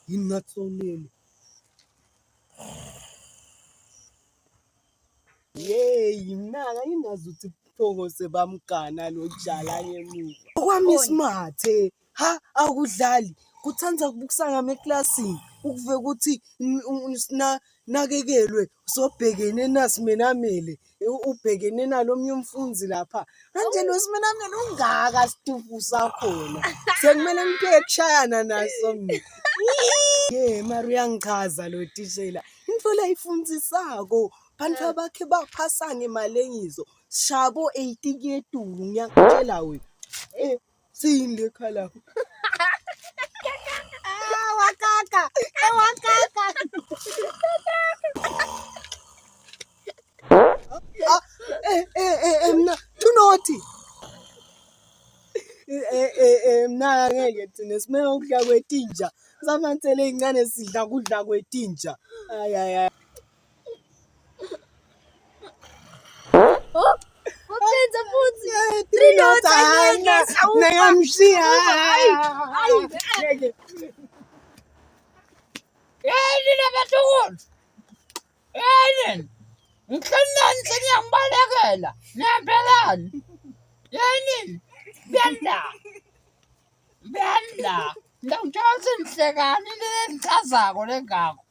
Yini ngathi sewulele? Yeyi mnaka ingazi ukuthi ubuthongo sebamgana lo jala ngemuva. Okwami simathe ha akudlali kuthanda kubukisa ngami eklasini ukuve ukuthi nakekelwe sobhekene nasimenamele ubhekene nalo omnye umfundzi lapha manje lo simenamele ungaka situfu sakhona sekumele ngiphe kushayana naso mina ye mara uyangichaza lo tishela into layifundzisako bantu abakhe baphasa ngemalengiso shabo 80 kuyetulu ngiyakutshela wena eh Siyini le khalako? Ah, wakaka. Wakaka. Ah, eh eh eh, eh mna thunothi. Eh eh eh, eh mna ngeke thina simele ukudla kwetinja. Samansele ezincane sidla kudla kwetinja. Ay ay ay. Oh, wapenza futhi. Three notes nayamshiya. Hayi. Hey nina batukulu. Hey nina. Ngihlonani seniyangibalekela. Nihambelani. Hey nina. Buyani la. Buyani la. Ngiyangitshela ukuthi nihlekani le engichazako lengako.